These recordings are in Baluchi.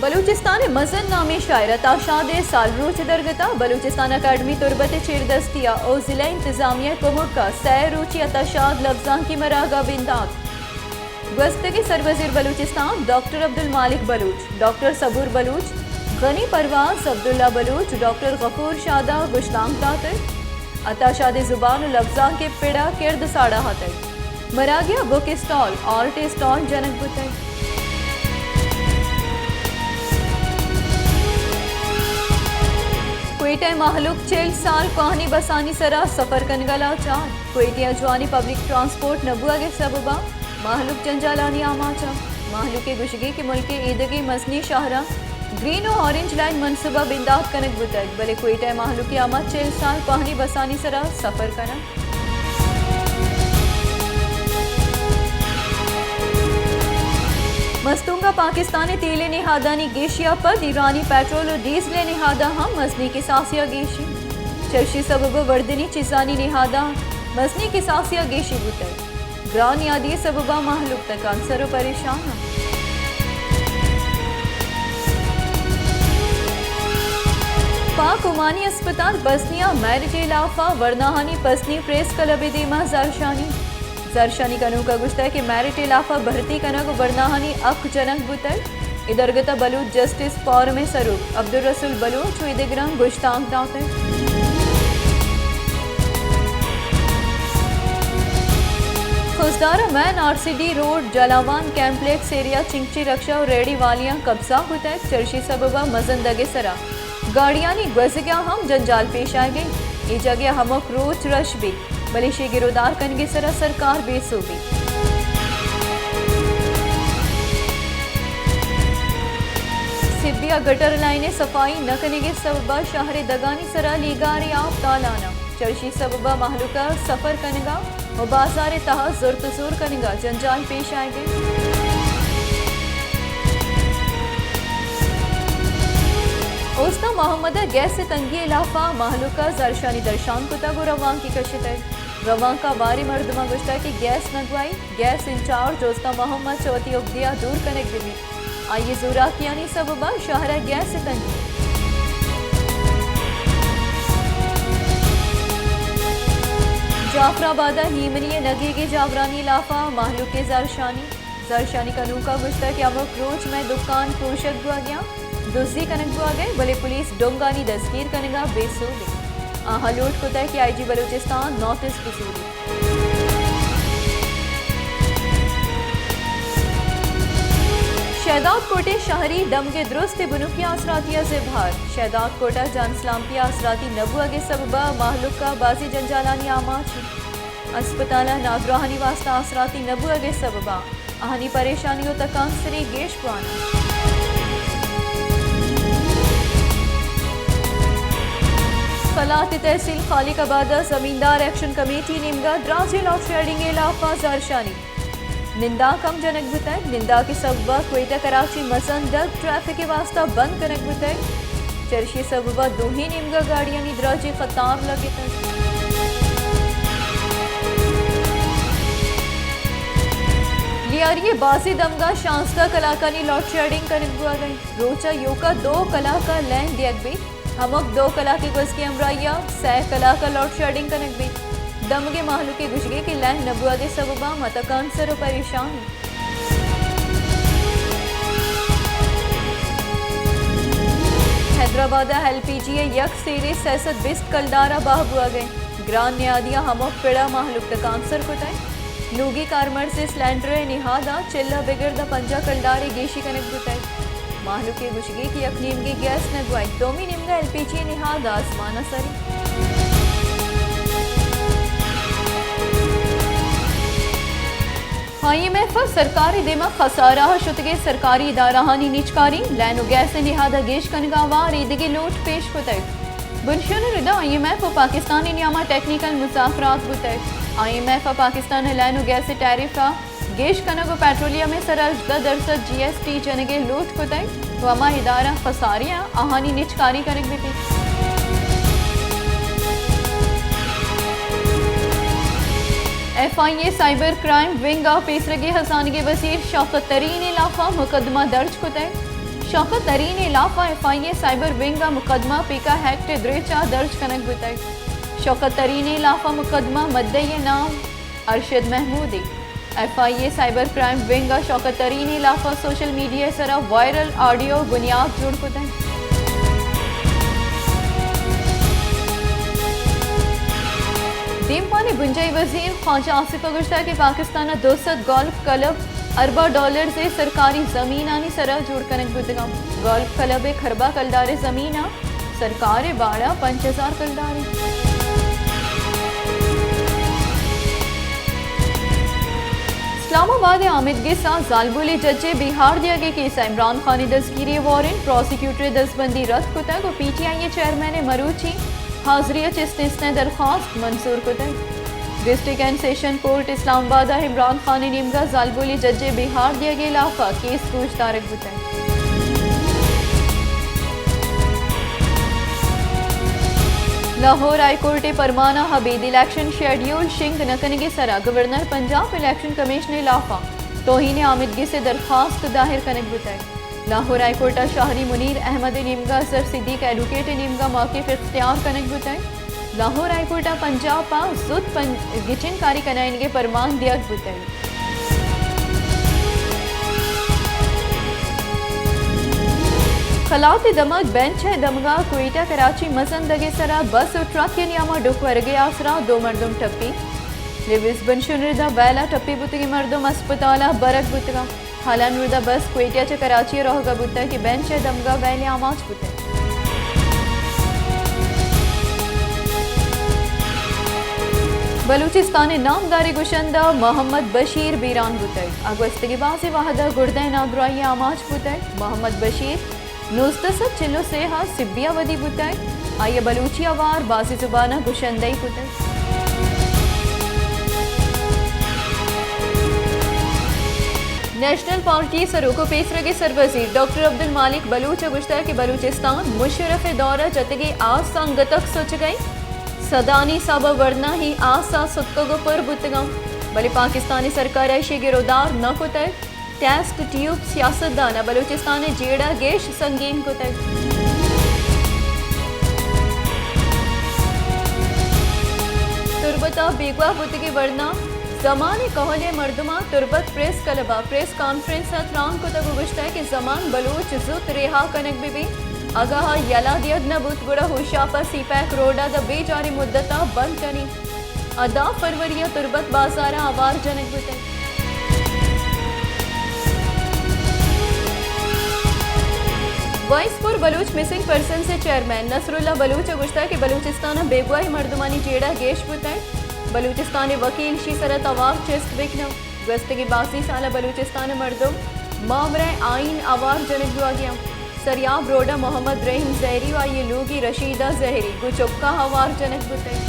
بلوچستان ءِ مزن نامیں شاعر عطا شاد ءِ سالروچ ءِ درگت ءَ بلوچستان اکیڈمی تربت ءِ چیردستی ءَ ءُ ضلع انتظامیہ ءِ کمک ءَ سئے روچی عطا شاد لبزانکی مراگہ بندات۔ گوستگیں سروزیر بلوچستان ڈاکٹر عبدالمالک بلوچ، ڈاکٹر صبور بلوچ، غنی پرواز، عبداللہ بلوچ، ڈاکٹر غفور شاد ءَ گشتانک داتگ۔ عطا شاد ءِ زبان ءُ لبزانک ءِ پڑ ءَ کرد ساڑاہتگ۔ مراگہ ءَ بک اسٹال، آرٹ اسٹال جنگ بوتگ۔ کوئٹہ ءِ مہلوک چل سال کوہنیں بسانی سرا سفر کنگ ءَ لاچار۔ کوئٹہ ءَ جوانیں پبلک ٹرانسپورٹ نہ بوہگ ءِ سبب ءَ مہلوک جنجالانی آماچ اَنت۔ مہلوک ءِ گوشگ اِنت کہ ملک ءِ ایدگہ مزنیں شہراں گرین ءُ اورنج لائن منصوبہ بندات کنگ بوتگ، بلے کوئٹہ ءِ مہلوک ءِ آماچ چل سال کوہنیں بسانی سرا سفر کنگ۔ مستونگ ءَ پاکستان ءِ تیل ءِ نہادانی گیشی ءَ پد ایرانی پیٹرول ءُ ڈیزل ءِ نہاداں ہم مزنیں کساسے ءَ گیشی۔ چرشی سبب ءَ وردنی چیزانی نہاداں مزنیں کساسے ءَ گیشی بوتگ۔ گران نیادی ءِ سبب ءَ مہلوک تکانسر ءُ پریشان اَنت۔ پاک عمانی اسپتال بزنی ءَ میرٹ ءِ ہلاف ءَ ورناہانی بزنی پریس کلب ءِ دیم ءَ زہرشانی۔ زہرشانی کنوک ءَ گوشتگ کہ میرٹ ءِ ہلاف ءَ بھرتی کنگ ءُ ورناہانی حق جنگ بوتگ۔ اے درگت ءَ بلوچ جسٹس فورم ءِ سروک عبدالرسول بلوچ ءُ اے دگراں گشتانک داتگ۔ خضدار ءَ مین آر سی ڈی روڈ، جھلاوان کمپلیکس ایریا چنکچی رکشہ ءُ ریڑی والیاں قبضہ کتگ، چرشی سبب ءَ مزن دگ ءِ سرا گاڑیانی گوزگ ءَ ہم جنجال پیش آیگ ءَ اِنت۔ اے جاگہ ءَ ہمک روچ رش بیت، بلے ایشی ءِ گرودار کنگ ءِ سرا سرکار بے سوب بیت۔ سبی ءَ گٹر لائن ءِ صفائی نہ کنگ ءِ سبب ءَ شہر ءِ دگانی سرا لیگار ءِ آپ تالان اَنت۔ چرشی سبب ءَ مہلوک ءَ سفر کنگ ءَ ءُ بازار ءِ تہا زرت ءُ زور کنگ ءَ جنجال پیش آیگ ءَ اِنت۔ اوستہ محمد ءَ گیس ءِ تنگی ءِ ہلاف ءَ مہلوک ءَ زہرشانی درشان کتگ ءُ روانکے کشتگ۔ روانک ءَ باریں مردماں گوشتگ کہ گیس نہ گوائی، گیس انچارج اوستہ محمد چہ وتی اگدے ءَ دور کنگ بہ بیت۔ آئی ءِ زوراکیانی سبب ءَ شہر ءَ گیس ءِ تنگی۔ جعفر آباد ءَ ایمنی ءِ نگیگیں جاورانی ہلاف ءَ مہلوک ءِ زہرشانی۔ زہرشانی کنوک ءَ گوشتگ کہ ہمک روچ مئے دکان پروشگ بوہگ ءَ اَنت، دزی کنگ بوہگ ءَ اِنت، بلے پولیس ڈونگانی دزگیر کنگ ءَ بے سوب اِنت۔ آہاں لوٹ کتگ کہ آئی جی بلوچستان نوٹس بزوریت۔ شہداد کوٹ ءِ شہری دمگ ءِ درستیں بنکی آسراتی ءَ زبہر۔ شہداد کوٹ ءَ جان سلامتی ءِ آسراتی نہ بوہگ ءِ سبب ءَ مہلوک ءَ بازیں جنجالانی آماچ اِنت۔ اسپتال ءَ نادراہانی واستہ آسراتی نہ بوہگ ءِ سبب ءَ آہانی پریشانی ءُ تکانسری گیش بوان اَنت۔ قلات ءِ تحصیل خالق آباد ءَ زمیندار ایکشن کمیٹی ءِ نیمگ ءَ دراجیں لوڈشیڈنگ ءِ ہلاف ءَ زہرشانی۔ ننداک ہم جنگ بوتگ۔ ننداک ءِ سبب ءَ کوئٹہ کراچی مزن دگ ٹریفک ءِ واستہ بند کنگ بوتگ۔ چرشی ءِ سبب ءَ دوہیں نیمگ ءَ گاڑیانی دراجیں قطار لگتگ۔ لیاری ءِ بازیں دمگ ءَ شانزدہ کلاکانی لوڈشیڈنگ کنگ بوہگ ءَ اِنت۔ روچ ءَ ایوک ءَ دو کلاک ءَ لین دیگ بیت۔ ہمک دو کلاک ءِ گوزگ ءِ ہمراہی ءَ سئے کلاک ءَ لوڈشیڈنگ کنگ بیت۔ دمگ ءِ مہلوک ءِ گوشگ اِنت کہ لین نہ بوہگ ءِ سبب ءَ متکانسر ءُ پریشان اَنت۔ حیدرآباد ءَ ایل پی جی ءِ یک سیرے سئے سد بیست کلدار ءَ بہا بوہگ ءَ اِنت۔ گران نیادی ءَ ہمک پڑ ءَ مہلوک تکانسر کتگ۔ لوگی کارمرز ءِ سلینڈر ءِ نہاد ءَ چل ءَ بگر داں پنجاہ کلدارے گیشی کنگ بوتگ۔ مہلوک ءِ گوشگ اِنت کہ یک نیمگے گیس نہ گوائی، دومی نیمگ ءَ ایل پی جی ءِ نہاد آسمان ءَ سر اِنت۔ آئی ایم ایف ءَ سرکار ءِ دیم ءَ خسارہ ءَ شتگیں سرکاری ادارہانی نجکاری، لین ءُ گیس ءِ نہاد ءَ گیش کنگ ءَ ہوار ایدگہ لوٹ پیش کتگ۔ بنشون ءِ رد ءَ آئی ایم ایف ءُ پاکستان ءِ نیام ءَ ٹیکنیکل مذاکرات بوتگ۔ آئی ایم ایف ءَ پاکستان ءِ لین ءُ گیس ءِ ٹیرف ءَ گیش کنگ ءُ پیٹرولیم ءِ سرا ہژدہ درسد جی ایس ٹی جنگ ءِ لوٹ کتگ ءُ ہما ادارہ خساری ءَ آہانی نجکاری کنگ بہ بیت۔ ایف آئی اے سائبر کرائم ونگ ءَ پیسرگیں ہزانگی وزیر شوکت ترین ءِ ہلاف ءَ مقدمہ درج کتگ۔ شوکت ترین ءِ لاف ءَ ایف آئی اے سائبر ونگ ءَ مقدمہ پیکا ایکٹ ءِ دریچ ءَ درج کنگ بوتگ۔ شوکت ترین ءِ لاف ءَ مقدمہ، مدعی ءِ نام ارشد محمودی۔ ایف آئی اے سائبر کرائم ونگ ءَ شوکت ترین ءِ لاف ءَ سوشل میڈیا ءِ سرا وائرل آڈیو بنیاد جوڑ کتگ۔ دیمپانی بنجاہی وزیر خواجہ آصف ءَ گوشتگ کہ پاکستان ءَ دو سد گولف کلب ارباں ڈالرز ءِ سرکاری زمینانی سرا جوڑ کنگ بوتگ انت۔ گولف کلب ءِ کربا کلدار ءِ زمین ءَ سرکار ءِ باڑہ پنچ ہزار کلدار انت۔ اسلام آباد ءِ آمید گس ءَ زالبولیں جج ءِ بیہار دیگ ءِ کیس ءَ عمران خان ءِ دزگیری ءِ وارنٹ، پراسیکیوٹر ءِ دزبندی رد کتگ ءُ پی ٹی آئی ءِ چیئرمین ءِ مروچی حاضری ءَ چست نیستیں درخواست منظور کتگ۔ ڈسٹرکٹ اینڈ سیشن کورٹ اسلام آباد ءَ عمران خان ءِ نیمگ ءَ زالبولیں جج ءِ بیہار دیگ ءِ ہلاپ ءَ کیس گوشدارگ بوتگ۔ لاہور ہائی کورٹ ءِ پرمان ءَ ابید الیکشن شیڈیول شنگ نہ کنگ ءِ سرا گورنر پنجاب الیکشن کمیشن ءِ ہلاپ ءَ توہین آمید گس ءِ درخواست داہر کنگ بوتگ۔ لاہور ہائی کورٹ ءَ شہری منیر احمد ءِ نیمگ ءَ اظہر صدیق ایڈووکیٹ ءِ نیمگ ءَ موقف اختیار کنگ بوتگ۔ لاہور ہائی کورٹ ءَ پنجاب ءَ زوت پن-، گچین کاری کنائینگ ءِ پرمان دیگ بوتگ۔ کلات ءِ دمگ بینچ ءِ دمگ ءَ کوئٹہ کراچی مزن دگ ءِ سرا بس ءُ ٹرک ءِ نیام ءَ ڈکھ ورگ ءِ آسرا دو مردم ٹپی۔ لیویز بنشن ردا ویل ءَ ٹپی بوتگیں مردم ہسپتال ءَ برگ بوتگ انت۔ حالان ردا بس کوئٹہ چہ کراچی ءَ روہگ ءَ بوتگ کہ بینچ ءِ دمگ ءَ ویل ءِ آماچ بوتگ۔ بلوچستان ءِ نامداریں گشندہ محمد بشیر بیران بوتگ۔ آ گوستگیں بازیں وہد ءَ گردہ ءِ نادراہی ءَ آماچ بوتگ۔ محمد بشیر نوزدہ سد چل ءُ سے ءَ سبی ءَ ودی بوتگ۔ آئی ءَ بلوچی ہوار بازیں زباناں گشندہی کتگ۔ نیشنل پارٹی ءِ سروک ءُ پیسرگیں سروزیر ڈاکٹر عبدالمالک بلوچ ءَ گوشتگ کہ بلوچستان مشرف ءِ دور ءَ جتگیں آس ءَ انگت سچگ ءَ انت۔ سدانی ساب ءَ ورناہی آس ءَ ستکگ ءُ پر بوتگ انت، بلے پاکستانی سرکار ءَ ایشی ءِ گر ءُ دار نہ کتگ۔ ٹیسٹ ٹیوب سیاستدان ءَ بلوچستان ءِ جیڑہ گیش سنگین کتگ۔ تربت ءَ بیگواہ بوتگیں ورنا زمان ءِ کہول ءِ مردماں تربت پریس کلب ءَ پریس کانفرنس ءَ تران کتگ ءُ گوشتگ کہ زمان بلوچ زوت ریہا کنگ بہ بیت، اگاں آ یلہ دیگ نہ بوت گڑا ہوشاپ ءَ سی پیک روڈ ءَ داں بے جاریں مدت ءَ بند کنیت۔ ءُ دہ فروری ءَ تربت بازار ءَ آوار جنگ بوتگ۔ Voice for Baloch missing persons ءِ چیئرمین نصر اللہ بلوچ ءَ گوشتگ کہ بلوچستان ءَ بیگواہیں مردمانی جیڑہ گیش بوتگ، بلوچستان ءِ وکیل اشی سر ءَ توار چست بہ کن انت۔ گوستگیں بازیں سال ءَ بلوچستان ءِ مردم ماورائے آئین آوار جنگ بوگ ءَ انت۔ سریاب روڈ ءَ محمد رحیم زہری ءُ آئی ءِ لوگی رشیدہ زہری گوں چکاں آوار جنگ بوتگ۔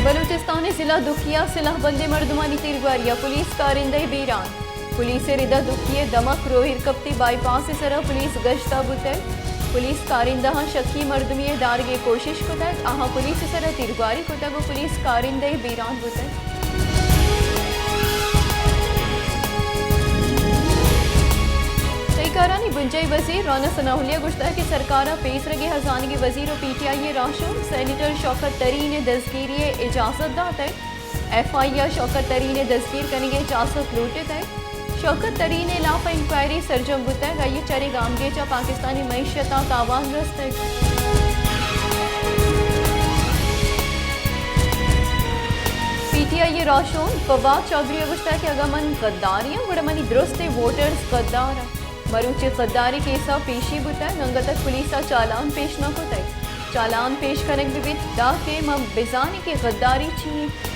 بلوچستان ءِ ضلع دکی ءَ سلاہ بندیں مردمانی تیرگواری ءَ پولیس کارندہ بیران۔ پولیس ءِ رد ءَ دکی ءِ دمک روہیرکپتی بائی پاس ءِ سر ءَ پولیس گشت ءَ بوتگ۔ پولیس کارندہاں شکی مردمے ءِ دارگ ءِ کوشش کتگ، آہاں پولیس ءِ سر ءَ تیرگواری کتگ ءُ پولیس کارندہ بیران بوتگ۔ تہی کارانی بنجاہی وزیر رانا ثناء اللہ ءَ گوشتگ کہ سرکار ءَ پیسرگیں ہزانگی وزیر ءُ پی ٹی آئی ءِ راہشون سینیٹر شوکت ترین ءِ دزگیری ءِ اجازت داتگ۔ ایف آئی ءَ شوکت ترین ءِ دزگیر کنگ ءِ اجازت لوٹتگ۔ شوکت ترین ءِ ہلاپ ءَ انکوائری سرجم بوتگ، آئی ءِ چرے گامگیج ءَ پاکستانی معیشت ءَ تاوان رستگ۔ پی ٹی آئی ءِ راہشون فواد چوہدری ءَ گوشتگ کہ اگاں من غدارے آں گڑا منی درستیں ووٹرز غدار انت۔ مروچی غداری کیس ءَ پیشی بوتگ، انگت ءَ پولیس ءَ چالان پیش نہ کتگ۔ چالان پیش کنگ بہ بیت، داں کہ ما بزانیں کہ غداری چی انت۔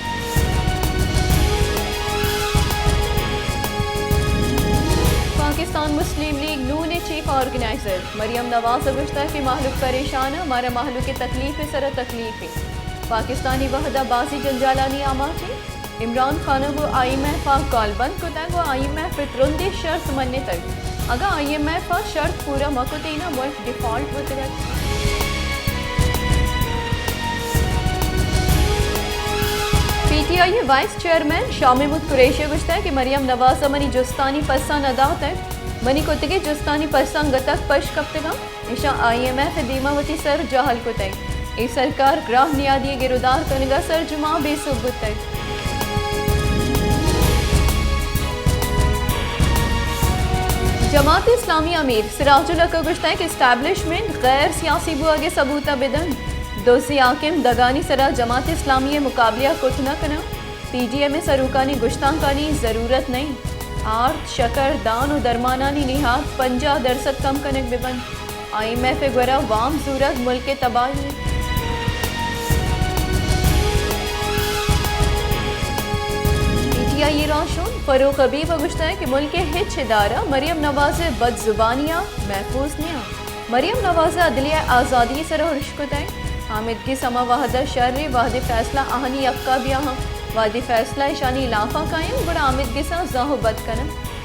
پاکستان مسلم لیگ نون ءِ چیف آرگنائزر مریم نواز ءَ گوشتگ کہ مہلوک پریشان ءَ، مارا مہلوک ءِ تکلیف ءِ سر ءَ تکلیف انت۔ پاکستانی وہد ءَ بازیں جنجالانی آماچ انت۔ عمران خان ءَ گوں آئی ایم ایف ءَ گالبند کتگ ءُ آئی ایم ایف ءِ ترندیں شرط منتگ۔ اگاں آئی ایم ایف ءَ شرط پورا مہ کتیں نا ملک ڈیفالٹ بوتگ ات۔ پی ٹی آئی ءِ وائس چیئرمین شاہ محمود قریشی ءَ گوشتگ کہ مریم نواز ءَ منی جستانی پساں نہ داتگ، منی کتگیں جستانی پساں گتگ پش کپتگاں، ایشاں آئی ایم ایف ءِ دیما وتی سر جہل کتگ، اے سرکار گراہ نیادی ءِ گرودار کنگ ءَ سرجماں بے سوب بوتگ۔ جماعت اسلامی امیر سراج الحق ءَ گوشتگ کہ اسٹیبلشمنٹ غیر سیاسی بوگ ءِ ثبوت ءَ بہ دنت، دزیں حاکم دگانی سرا جماعت اسلامی ءِ مقابلہ ءَ کت نہ کناں۔ پی ڈی ایم ءِ سروکانی گشتانکانی ضرورت نہ انت۔ آرت، شکر، دان و درمانانی نہاد پنجاہ درسد کم کنگ بہ بنت۔ آئی ایم ایف ءِ گورا وام زورگ ملک ءِ تباہی انت۔ پی ٹی آئی ءِ راہشون فروخ حبیب ءَ گوشتگ کہ ملک ءِ ہچ ادارہ مریم نواز ءِ بدزبانی ءَ محفوظ نیاں۔ مریم نواز ءَ عدلیہ ءِ آزادی ءِ سرا ارش کتگ۔ حامد گس ہما وہد ءَ شر ءَ وہدے فیصلہ آہانی حق ءَ بیا ہم، وہدے فیصلہ اشانی ہلاف ءَ کاینت گڑا حامد گس ءَ زاہ و بد کناں۔